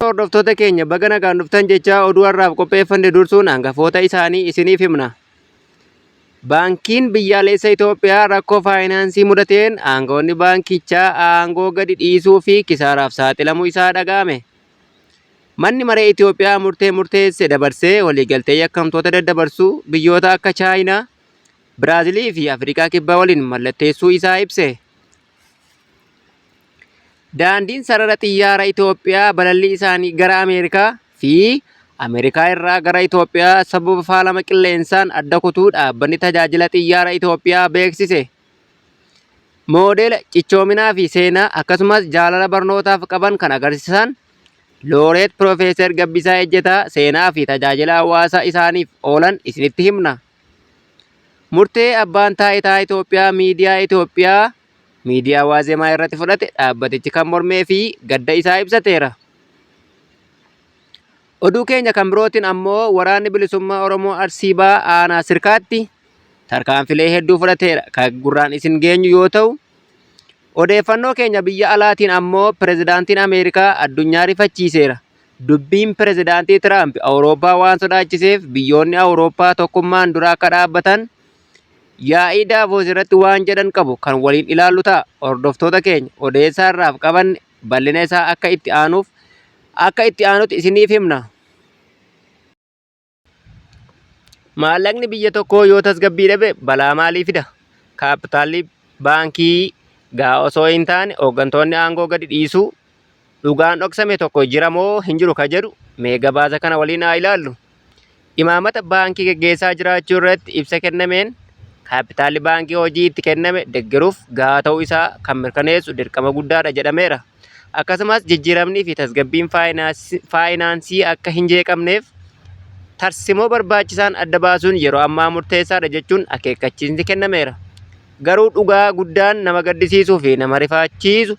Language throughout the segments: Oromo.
hordoftoota keenya baga nagaan dhuftan jechaa oduu har'aaf qopheeffanne dursuun hangafoota isaanii isiniif himna. Baankiin Biyyaalessa Itoophiyaa rakkoo faayinaansii mudateen aangawoonni baankichaa aangoo gadi dhiisuu fi kisaaraaf saaxilamuu isaa dhaga'ame. Manni Maree Itoophiyaa murtee murteesse dabarsee waliigaltee yakkamtoota daddabarsuu biyyoota akka Chaayinaa, Biraazilii fi Afrikaa Kibbaa waliin mallatteessuu isaa ibse. Daandiin sarara xiyyaara Itoophiyaa balallii isaanii gara Ameerikaa fi Ameerikaa irraa gara Itoophiyaa sababa faalama qilleensaan adda kutuu dhaabbanni tajaajila xiyyaara Itoophiyaa beeksise. Moodeela cichoominaa fi seenaa akkasumas jaalala barnootaaf qaban kan agarsiisan Looreet Piroofeeser Gabbisaa Ejjetaa seenaa fi tajaajila hawaasa isaaniif oolan isinitti himna. Murtee abbaan taayitaa Itoophiyaa miidiyaa Itoophiyaa miidiyaa Waazemaa irratti fudhate dhaabbatichi kan mormee fi gadda isaa ibsateera. Oduu keenya kan birootiin ammoo waraanni bilisummaa Oromoo Arsii Bahaa aanaa Sirkaatti tarkaanfilee hedduu fudhateera kan gurraan isin geenyu yoo ta'u, odeeffannoo keenya biyya alaatiin ammoo pirezidaantiin Ameerikaa addunyaa rifachiiseera. Dubbiin pirezidaantii Tiraamp Awurooppaa waan sodaachiseef biyyoonni Awurooppaa tokkummaan dura akka dhaabbatan yaa'ii Daavoos irratti waan jedhan qabu kan waliin ilaallu ta'a. Hordoftoota keenya odeessa har'aaf qabanne bal'ina isaa akka itti aanuuf akka itti aanutti isiniif himna. Maallaqni biyya tokkoo yoo tasgabbii dhabe balaa maalii fida? Kaappitaalli baankii gahaa osoo hin taane hooggantoonni aangoo gadi dhiisuu, dhugaan dhoksame tokko jira moo hin jiru ka jedhu mee gabaasa kana waliin haa ilaallu. Imaamata baankii geggeessaa jiraachuu irratti ibsa kennameen kaappitaalli baankii hojii itti kenname deggeruuf gahaa ta'uu isaa kan mirkaneessu dirqama guddaadha jedhameera. Akkasumas jijjiiramnii fi tasgabbiin faayinaansii akka hin jeeqamneef tarsimoo barbaachisaan adda baasuun yeroo ammaa murteessaadha jechuun akeekkachiisni kennameera. Garuu dhugaa guddaan nama gaddisiisuu fi nama rifaachiisu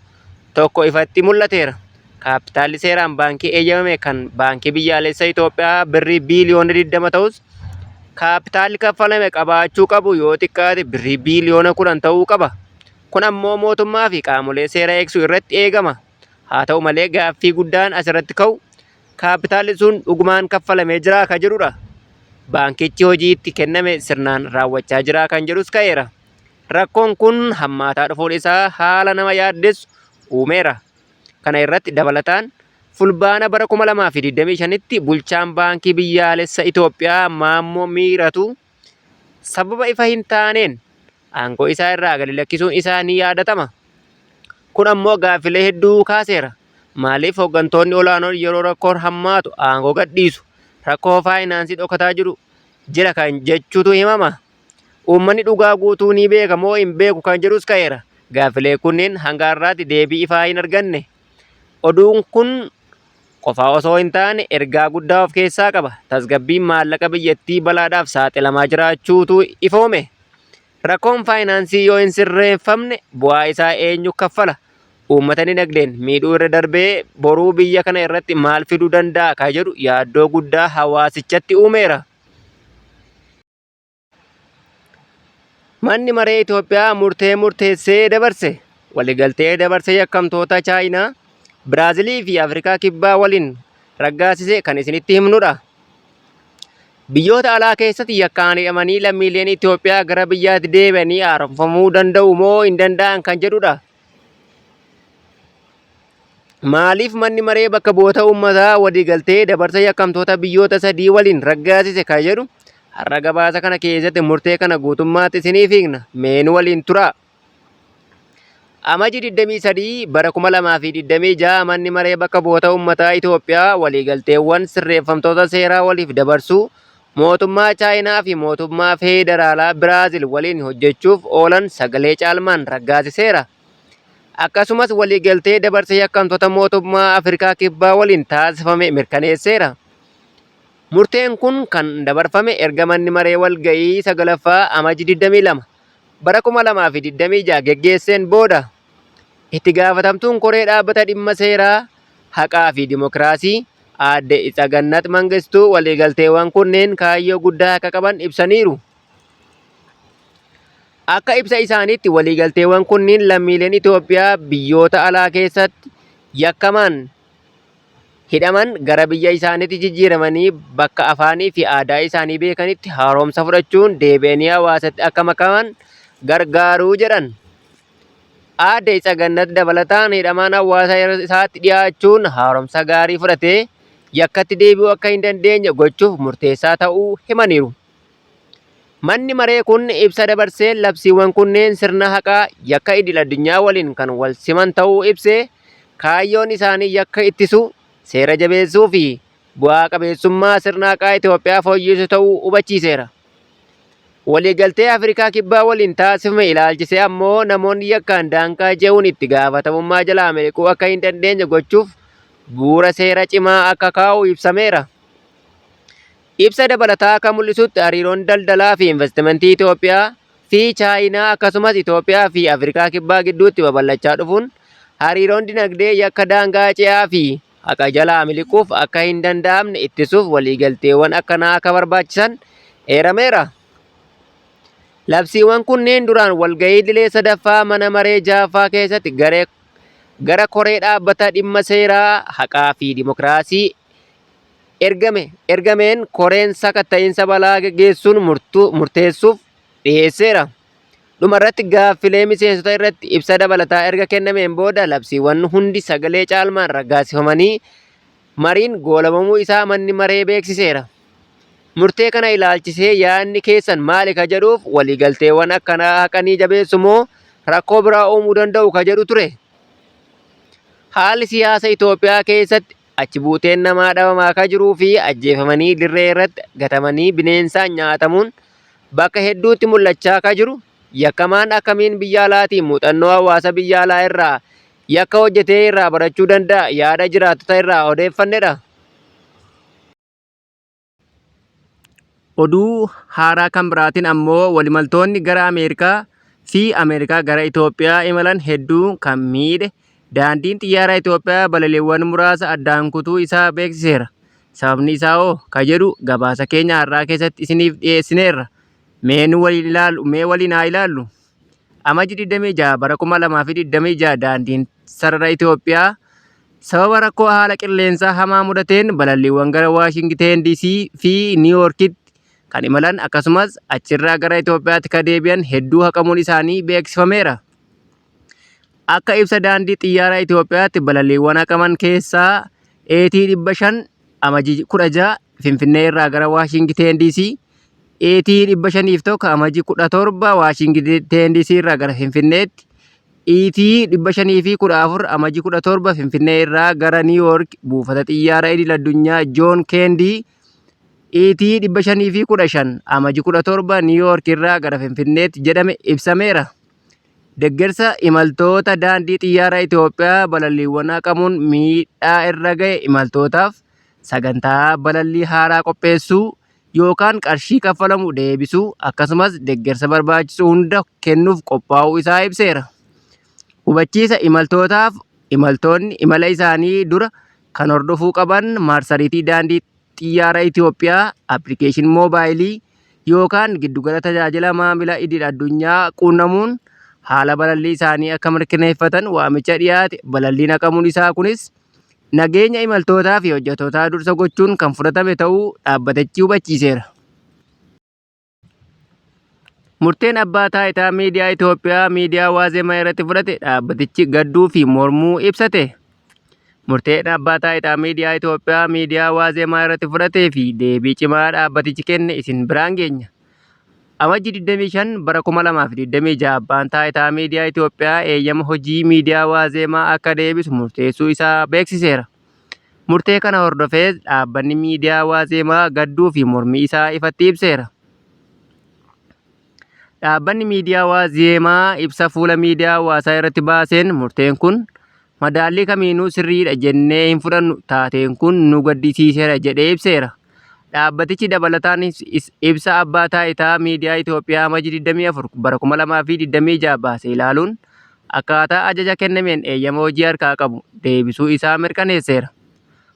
tokko ifatti mul'ateera. Kaappitaalli seeraan baankii eeyyamame kan Baankii Biyyaalessa Itoophiyaa birrii biiliyoona 20 ta'us kaappitaalli kaffalame qabaachuu qabu yoo xiqqaate birrii biiliyoona 10 ta'uu qaba. Kun ammoo mootummaa fi qaamolee seera eegsu irratti eegama. Haa ta'u malee gaaffii guddaan asirratti ka'u kaappitaalli sun dhugumaan kaffalamee jiraa ka jedhudha. Baankichi hojii itti kenname sirnaan raawwachaa jiraa kan jedhus ka'eera. Rakkoon kun hammaataa dhufuun isaa haala nama yaaddessu uumeera. Kana irratti dabalataan Fulbaana bara 2025tti bulchaan Baankii Biyyaalessa Itoophiyaa Maammoo Miiratuu sababa ifa hin taaneen aangoo isaa irraa gadi lakkisuun isaa ni yaadatama. Kun ammoo gaaffilee hedduu kaaseera. Maaliif hooggantoonni olaanoon yeroo rakkoon hammaatu aangoo gadhiisu? Rakkoo faayinaansii dhokataa jiru jira kan jechuutu himama. Uummanni dhugaa guutuu ni beeka moo hin beeku kan jedhus ka'eera. Gaaffilee kunneen hanga har'aatti deebii ifaa hin arganne. Oduun kun qofaa osoo hin taane ergaa guddaa of keessaa qaba. Tasgabbiin maallaqa biyyattii balaadhaaf saaxilamaa jiraachuutu ifoome. Rakkoon faayinaansii yoo hin sirreeffamne bu'aa isaa eenyu kaffala? Uummata dinagdeen miidhuu irra darbee boruu biyya kana irratti maal fiduu danda'a kan jedhu yaaddoo guddaa hawaasichatti uumeera. Manni maree Itoophiyaa murtee murteessee dabarse. Waliigaltee dabarsa yakkamtoota Chaayinaa, Biraazilii fi Afrikaa Kibbaa waliin raggaasise kan isinitti himnudha. Biyyoota alaa keessatti yakkaan hidhamanii lammiileen Itoophiyaa gara biyyaatti deebi'anii haaromfamuu danda'u moo hin danda'an kan jedhudha. Maaliif manni maree bakka bu'oota uummataa waliigaltee dabarsa yakkamtoota biyyoota sadii waliin raggaasise kan jedhu har'a gabaasa kana keessatti murtee kana guutummaatti isiniif hiikna. Mee nu waliin turaa. Amajji 23 bara 2026 manni maree bakka bu'oota uummataa Itoophiyaa waliigalteewwan sirreeffamtoota seeraa waliif dabarsuu mootummaa Chaayinaa fi mootummaa Feederaalaa Biraazil waliin hojjechuuf oolan sagalee caalmaan raggaasiseera. Akkasumas waliigaltee dabarsa yakkamtoota mootummaa Afrikaa Kibbaa waliin taasifame mirkaneesseera. Murteen kun kan dabarfame erga manni maree walga'ii sagalaffaa Amajji 22 bara 2026 geggeesseen booda. Itti gaafatamtuun koree dhaabbata dhimma seeraa, haqaa fi dimokiraasii aadde Itsagannat Mangistuu waliigalteewwan kunneen kaayyoo guddaa akka qaban ibsaniiru. Akka ibsa isaaniitti waliigalteewwan kunniin lammiileen Itoophiyaa biyyoota alaa keessatti yakkamaan Hidhaman gara biyya isaaniitti jijjiiramanii bakka afaanii fi aadaa isaanii beekanitti haaromsa fudhachuun deebi'anii hawaasatti akka makaman gargaaruu jedhan. Aadde Itsagannat dabalataan hidhamaan hawaasa isaatti dhiyaachuun haaromsa gaarii fudhatee yakkatti deebi'uu akka hin dandeenye gochuuf murteessaa ta'uu himaniiru. Manni maree kun ibsa dabarseen labsiiwwan kunneen sirna haqaa yakka idil-addunyaa waliin kan wal siman ta'uu ibsee, kaayyoon isaanii yakka ittisuu, seera jabeessuu fi bu'aa qabeessummaa sirna haqaa Itoophiyaa fooyyessuu ta'uu hubachiiseera. Waliigaltee Afrikaa Kibbaa waliin taasifame ilaalchisee ammoo namoonni yakkaan daangaa ce'uun itti gaafatamummaa jalaa miliquu akka hin dandeenye gochuuf bu'uura seera cimaa akka kaa'u ibsameera. Ibsa dabalataa akka mul'isutti hariiroon daldalaa fi investimentii Itoophiyaa fi Chaayinaa akkasumas Itoophiyaa fi Afrikaa Kibbaa gidduutti babal'achaa dhufuun hariiroon dinagdee yakka daangaa ce'aa fi haqa jalaa miliquuf akka hin danda'amne ittisuuf waliigalteewwan akkanaa akka barbaachisan eerameera. Labsiiwwan kunneen duraan walgahii idilee sadaffaa mana maree ja'affaa keessatti garee gara koree dhaabbata dhimma seeraa, haqaa fi dimokiraasii ergame ergameen koreen sakatta'iinsa balaa geggeessuun murteessuuf dhiyeesseera. Dhumarratti gaaffilee miseensota irratti ibsa dabalataa erga kennameen booda labsiiwwan hundi sagalee caalmaan raggaasifamanii mariin goolabamuu isaa manni maree beeksiseera. Murtee kana ilaalchisee yaadni keessan maali ka jedhuuf waliigalteewwan akkanaa haqa ni jabeessu moo rakkoo biraa uumuu danda'u ka jedhu ture. Haalli siyaasa Itoophiyaa keessatti achi buuteen namaa dhabamaa ka jiruu fi ajjeefamanii dirree irratti gatamanii bineensaan nyaatamuun bakka hedduutti mul'achaa ka jiru yakkamaan akkamiin biyya alaatiin muuxannoo hawaasa biyya alaa irraa yakka hojjetee irraa barachuu danda'a yaada jiraattota irraa odeeffannedha. Oduu haaraa kan biraatiin ammoo walimaltoonni gara Ameerikaa fi Ameerikaa gara Itoophiyaa imalan hedduu kan miidhe daandiin xiyyaaraa Itoophiyaa balaliiwwan muraasa addaan kutuu isaa beeksiseera. Sababni isaa hoo ka jedhu gabaasa keenya har'aa keessatti isiniif dhiyeessineerra. Mee nu waliin ilaalu mee waliin haa ilaallu. Amajji 26 bara 2026 daandiin sarara Itoophiyaa Sababa rakkoo haala qilleensaa hamaa mudateen balalliiwwan gara Waashingiteen DC fi Niiwoorkitti kan imalan akkasumas achirraa gara Itoophiyaatti kan deebi'an hedduu haqamuun isaanii beeksifameera. Akka ibsa daandii xiyyaaraa Itoophiyaatti balalliiwwan haqaman keessaa AT 500 Amajii 16 Finfinnee irraa gara Waashingiteen DC, AT 501 Amajii 17 Waashingiteen DC irraa gara Finfinneetti, ET 514 Amajii 17 Finfinnee irraa gara Niiw Yoork buufata xiyyaara idil addunyaa Joon Keendii ET 515 Amajii 17 Niiw Yoork irraa gara Finfinneetti jedhame ibsameera. Deggersa imaltoota daandii xiyyaara Itoophiyaa balalliiwwan haqamuun miidhaa irra ga'e imaltootaaf sagantaa balallii haaraa qopheessuu yookaan qarshii kaffalamu deebisuu akkasumas deggersa barbaachisu hunda kennuuf qophaa'uu isaa ibseera. Hubachiisa imaltootaaf imaltoonni imala isaanii dura kan hordofuu qaban maarsariitii daandii xiyyaara Itoophiyaa, appilikeeshinii moobaayilii yookaan giddugala tajaajila maamila idil addunyaa quunnamuun haala balallii isaanii akka mirkaneeffatan waamicha dhiyaate balalliin haqamuun isaa kunis Nageenya imaltootaa fi hojjettootaa dursa gochuun kan fudhatame ta'uu dhaabbatichi hubachiiseera. Murteen Abbaa Taayitaa Miidiyaa Itoophiyaa miidiyaa Waazemaa irratti fudhate dhaabbatichi gadduu fi mormuu ibsate. Murteen Abbaa Taayitaa Miidiyaa Itoophiyaa miidiyaa Waazemaa irratti fudhatee fi deebii cimaa dhaabbatichi kenne isin biraan geenya. Amajji 25 bara 2026 Abbaan Taayitaa Miidiyaa Itoophiyaa eeyyama hojii miidiyaa Waazeemaa akka deebisu murteessuu isaa beeksiseera. Murtee kana hordofees dhaabbanni miidiyaa Waazeemaa gadduu fi mormii isaa ifatti ibseera. Dhaabbanni miidiyaa Waazeemaa ibsa fuula miidiyaa hawaasaa irratti baaseen murteen kun Madaallii kamiinuu sirriidha jennee hin fudhannu, taateen kun nu gaddisiiseera jedhee ibseera. Dhaabbatichi dabalataan ibsa Abbaa Taayitaa Miidiyaa Itoophiyaa Amajji 24 bara 2026 baase ilaaluun akkaataa ajaja kennameen eeyyama hojii harkaa qabu deebisuu isaa mirkaneesseera.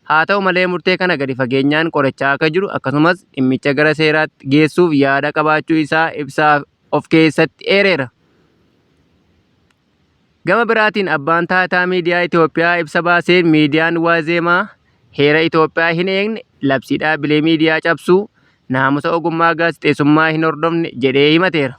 Haa ta'u malee murtee kana gadi fageenyaan qorachaa akka jiru akkasumas dhimmicha gara seeraatti geessuuf yaada qabaachuu isaa ibsa of keessatti eereera. Gama biraatiin Abbaan Taayitaa Miidiyaa Itoophiyaa ibsa baaseen miidiyaan Waazeemaa Heera Itoophiyaa hin eegne, labsii dhaabbilee miidiyaa cabsuu, naamusa ogummaa gaazexeessummaa hin hordofne jedhee himateera.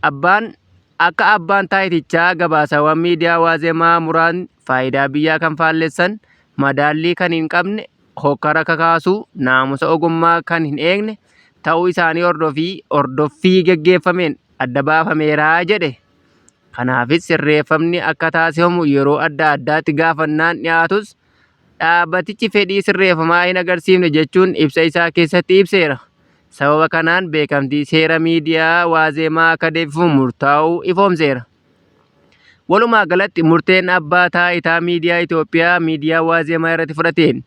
Abbaan Akka abbaan taayitichaa gabaasaawwan miidiyaa Waazemaa muraasni faayidaa biyyaa kan faallessan, madaallii kan hin qabne, hokkara kakaasuu, naamusa ogummaa kan hin eegne ta'uu isaanii hordofii hordoffii geggeeffameen adda baafameera jedhe. Kanaafis sirreeffamni akka taasifamu yeroo adda addaatti gaafannaan dhiyaatus dhaabbatichi fedhii sirreeffamaa hin agarsiifne jechuun ibsa isaa keessatti ibseera. Sababa kanaan beekamtii seera miidiyaa Waazeemaa akka deebifamu murtaa'uu ifoomseera. Walumaa galatti murteen abbaa taayitaa miidiyaa Itoophiyaa miidiyaa Waazeemaa irratti fudhateen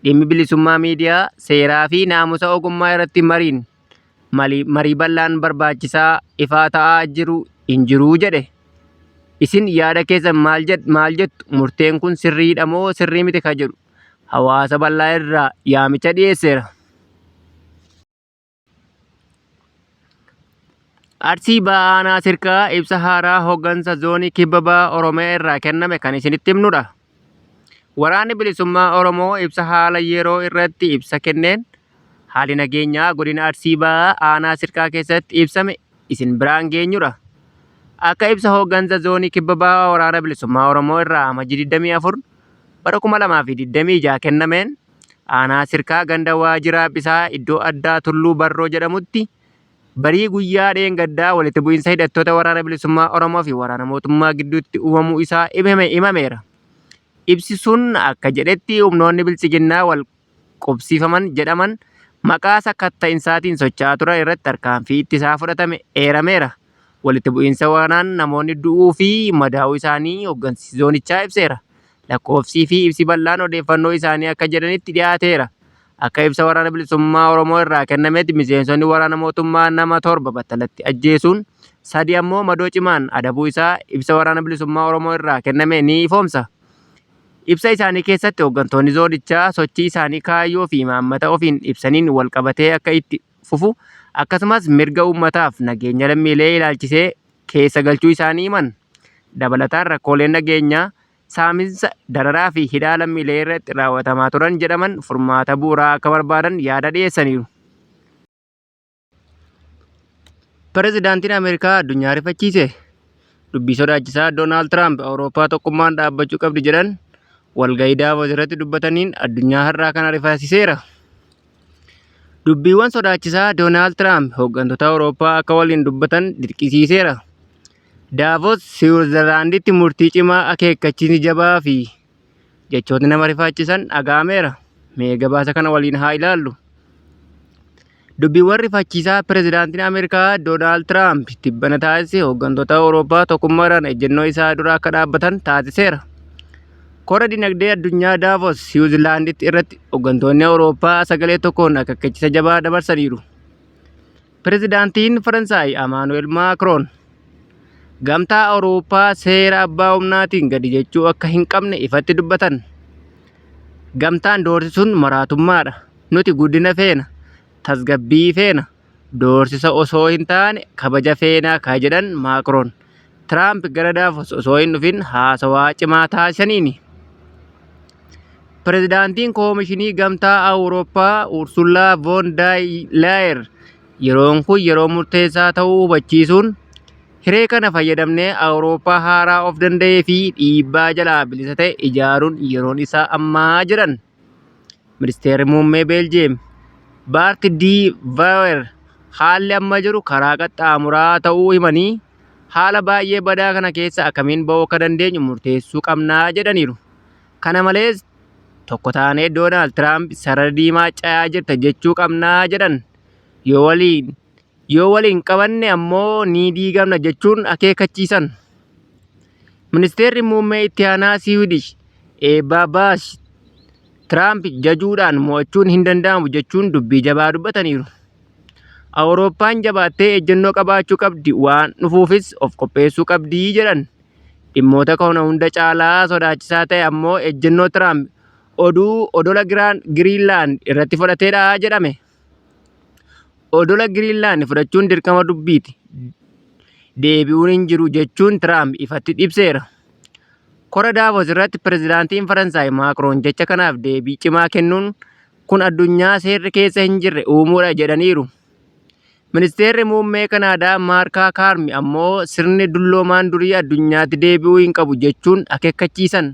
dhimmi bilisummaa miidiyaa, seeraa fi naamusa ogummaa irratti mariin marii bal'aan barbaachisaa ifaa ta'aa jiru hin jiru jedhe. Isin yaada keessan maal jettu murteen kun sirriidha moo sirrii miti ka jedhu hawaasa bal'aa irraa yaamicha dhiyeesseera. Arsii Baha Aanaa Sirkaa ibsa haaraa hoggansa zoonii Kibba Baha Oromiyaa irraa kenname kan isinitti himnudha. Waraanni Bilisummaa Oromoo ibsa haala yeroo irratti ibsa kenneen haalli nageenyaa godina Arsii Bahaa aanaa Sirkaa keessatti ibsame isin biraan geenyudha. Akka ibsa hooggansa zoonii Kibba Bahaa Waraana Bilisummaa Oromoo irraa Amajjii 24 bara 2026 kennameen aanaa Sirkaa ganda Waajjira Haphisaa iddoo addaa Tulluu Barroo jedhamutti barii guyyaa dheengaddaa walitti bu'iinsa hidhattoota Waraana Bilisummaa Oromoo fi waraana mootummaa gidduutti uumamuu isaa himameera. Ibsi sun akka jedhetti humnoonni Biltsiginnaa wal qubsiifaman jedhaman maqaa sakatta'insaatiin socho'aa turan irratti tarkaanfii ittisaa fudhatame eerameera. Walitti bu'iinsa kanaan namoonni du'uu fi madaa'uu isaanii hoggansi zoonichaa ibseera. Lakkoofsii fi ibsi bal'aan odeeffannoo isaanii akka jedhanitti dhiyaateera. Akka ibsa Waraana Bilisummaa Oromoo irraa kennametti miseensonni waraana mootummaa nama 7 battalatti ajjeesuun, 3 ammoo madoo cimaan adabuu isaa ibsa Waraana Bilisummaa Oromoo irraa kenname ni ifoomsa. Ibsa isaanii keessatti hooggantoonni zoonichaa sochii isaanii kaayyoo fi imaammata ofiin ibsaniin wal qabatee akka itti fufu akkasumas mirga uummataaf nageenya lammiilee ilaalchisee keessa galchuu isaanii himan. Dabalataan rakkooleen nageenyaa, saaminsa, dararaa fi hidhaa lammiilee irratti raawwatamaa turan jedhaman furmaata bu'uuraa akka barbaadan yaada dhiyeessaniiru. Pirezidaantiin Ameerikaa addunyaa rifachiise. Dubbii sodaachisaa Doonaald Tiraamp Awurooppaa tokkummaan dhaabbachuu qabdi jedhan walgahii Daavos irratti dubbataniin addunyaa har'aa kana rifaasiseera. Dubbiiwwan sodaachisaa Doonaald Tiraamp hooggantoota Awurooppaa akka waliin dubbatan dirqisiiseera. Daavos Siwiizerlaanditti murtii cimaa akeekkachiisni jabaa fi Jechootni nama rifaachisan dhaga'ameera. Mee gabaasa kana waliin haa ilaallu. Dubbiiwwan rifachiisaa pirezidaantiin Ameerikaa Doonaald Tiraamp tibbana taasise hooggantoota Awurooppaa tokkummaadhaan ejjennoo isaa dura akka dhaabbatan taasiseera. Kora dinagdee addunyaa Daavos Siwiizerlaanditti irratti hooggantoonni Awurooppaa sagalee tokkoon akeekkachiisa jabaa dabarsaniiru. Pirezidaantiin Faransaay Amaanu'el Maakroon Gamtaa Awurooppaa seera abbaa humnaatiin gadi jechuu akka hin qabne ifatti dubbatan. Gamtaan doorsisuun maraatummaadha. Nuti guddina feena, tasgabbii feena, doorsisa osoo hin taane kabaja feena ka jedhan Maakroon. Tiraamp gara Daavos osoo hin dhufin haasawaa cimaa taasisaniini. Pirezidaantiin Koomishinii Gamtaa Awurooppaa Uursulaa Voon Laayer yeroon kun yeroo murteessaa ta'uu hubachiisuun hiree kana fayyadamnee Awurooppaa haaraa of danda'ee fi dhiibbaa jalaa bilisa ta'e ijaaruun yeroon isaa ammaa jedhan. Ministeerri Muummee Beeljiyeem Baart D. Vaawer haalli amma jiru karaa qaxxaamuraa ta'uu himanii haala baay'ee badaa kana keessa akkamiin ba'uu akka dandeenyu murteessuu qabnaa jedhaniiru. Kana malees tokko taanee Doonaald Tiraamp sarara diimaa ce'aa jirta jechuu qabnaa jedhan. Yoo waliin yoo waliin qabanne ammoo ni diigamna jechuun akeekkachiisan. Ministeerri muummee itti aanaa Siwiidish Eebbaa Baash Tiraamp jajuudhaan mo'achuun hin danda'amu jechuun dubbii jabaa dubbataniiru. Awurooppaan jabaattee ejjennoo qabaachuu qabdi waan dhufuufis of qopheessuu qabdi jedhan. Dhimmoota kana hunda caalaa sodaachisaa ta'e ammoo ejjennoo Tiraamp oduu odola Giriinlaand irratti fudhateedha jedhame. Odola Giriinlaand fudhachuun dirqama dubbiiti. Deebi'uun hin jiru jechuun Tiraamp ifatti ibseera. Kora Daavos irratti Pirezidaantiin Faransaay Maakroon jecha kanaaf deebii cimaa kennuun kun addunyaa seerri keessa hin jirre uumuudha jedhaniiru. Ministeerri Muummee Kanaadaa Maarkaa Kaarmi ammoo sirni dulloomaan durii addunyaatti deebi'uu hin qabu jechuun akeekkachiisan.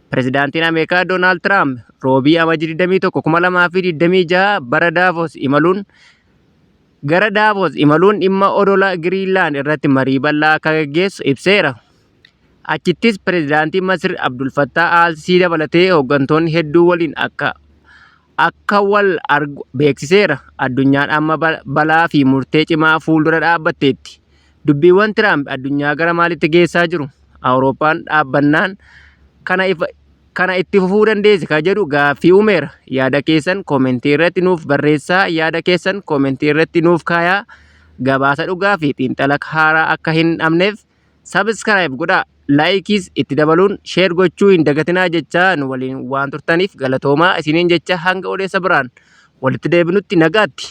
Pirezidaantiin Ameerikaa Doonaald Tiraamp Roobii Amajjii 21, 2026 bara Daavos imaluun gara Daavos imaluun dhimma odola Giriinlaand irratti marii bal'aa akka gaggeessu ibseera. Achittis Pirezidaantii Masir Abdul Fattah Al-Sisii dabalatee hooggantoonni hedduu waliin akka akka wal argu beeksiseera. Addunyaan amma balaa fi murtee cimaa fuuldura dhaabbatteetti. Dubbiiwwan Tiraamp addunyaa gara maalitti geessaa jiru? Awurooppaan dhaabbannaan kana ifa kana itti fufuu dandeessi ka jedhu gaaffii uumeera. Yaada keessan koomentii irratti nuuf barreessaa, yaada keessan koomentii irratti nuuf kaayaa. Gabaasa dhugaa fi xiinxala haaraa akka hin dhabneef Subscribe godhaa, laayikiis itti dabaluun share gochuu hin dagatinaa jechaa nu waliin waan turtaniif galatoomaa isiniin jecha hanga odeessa biraan walitti deebinutti nagaatti.